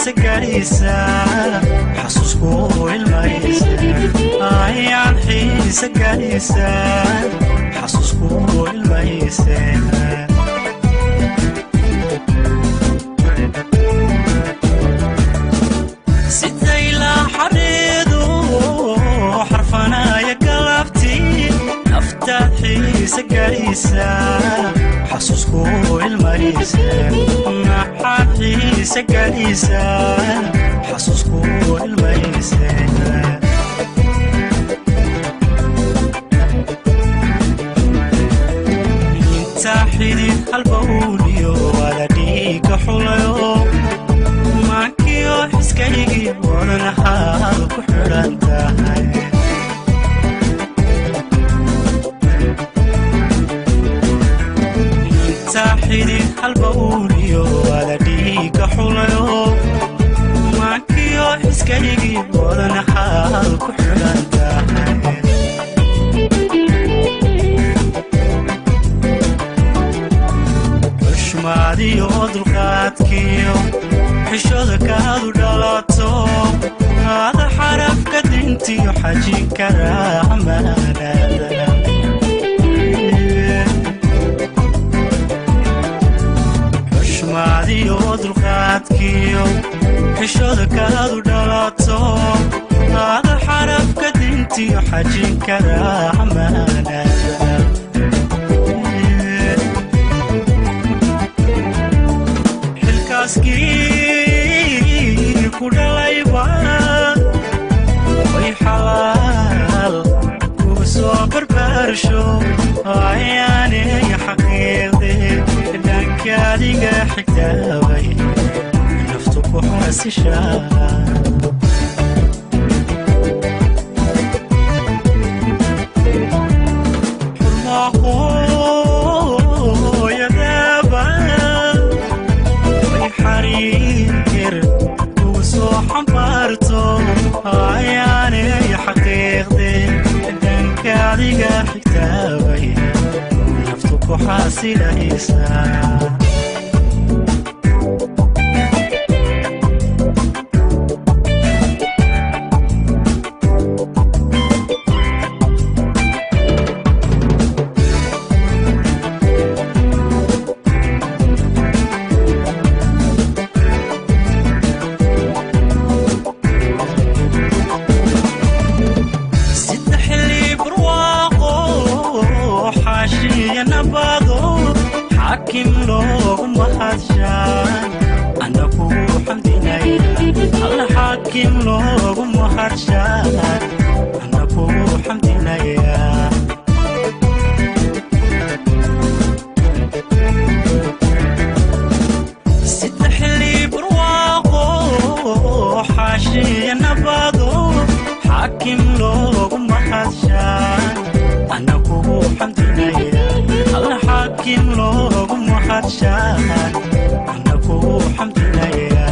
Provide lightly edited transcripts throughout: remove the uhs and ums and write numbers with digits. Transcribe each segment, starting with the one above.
xiisa gaadhaysa xasuusku ilmaysa ayaan xiisa gaadhaysa xasuusku ilmaysa siday la xariidu xarfanaya galabtii naftaad xiisa gaadhaysa xasuusku ilmaysa maxaad xiisa gaadhaysa xasuusku ilmaysa inta xidid halbowliyo wada dhiigga xulayo maankiyo xiskaygii wadanahaad ku xidhan tahay inta xidid halbowliyo wada dhiigga xulayo maankiyo xiskaygii wadanahaad ku xidhan tahay xushmaadiyo dulqaadkiyo xishooda kaadu dhalato ada xarafka dintiyo xajin karaa amaanada xushmaadiyo dulqaadkiyo xishooda kaadu dhalato ada xarafka dintiyo xajin karaa amaanada xilkaaskii ku dhalayba way xalaal kugu soo barbaarsho ayaanay xaqiiqde dhanka adiga xigtaabay naftu ku xasishaa xurmahooyadaaba way xariir kugu soo xambaarto ayaanay xaqiiqde dhanka adiga xigtaabay naftu ku xasilaysa xaakim loogu mahadshaan ana kugu xamdinaya alla xaakim loogu mahadshaan ana kugu xamdinaya sida xilli barwaaqo xaashiya nabado xaakim loogu mahadshaan ana kugu xamdinaya alla xaakim loogu mahadshaan ana kugu xamdinaya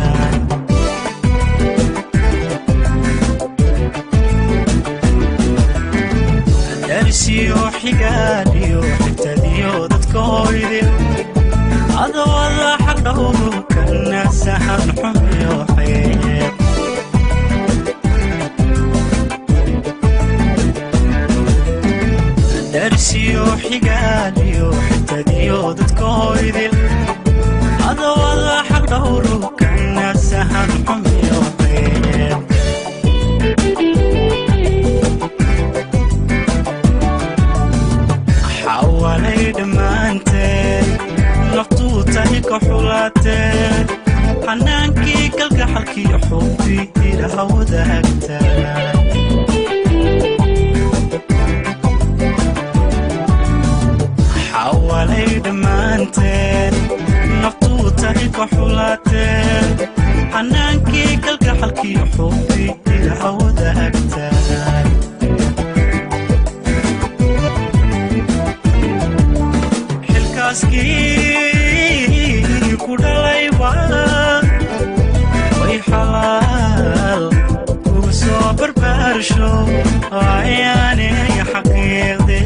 darsiyo xigaaliyo xigtadiyo dadka hoydin adawada xaq dhowru kana saxan xumiyo xeeb darsiyo xigaaliyo xigtadiyo dadka hoydin adawada xaq dhowru kana saxan xumiyo xeeb xawalay dhammaanteed naftuu tahay ka xulaateed xanaankii kalgaxalkiyo xubbii ilaha wadaagtaa xawalay dhammaanteed naftuu tahay ka xulaateed xanaankii kalgaxalkiyo xubbii ilaha wadaagtaa xilkaaskii ku dhalayba way xalaal kugu soo barbaarsho ayaanay xaqiiqde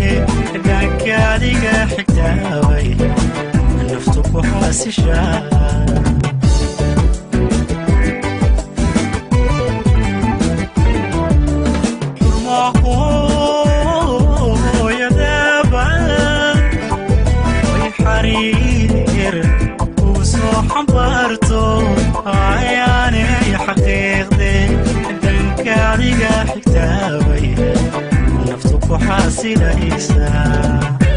dhanka adiga xigtaabay naftu ku xasishaa. Xasilaysaa.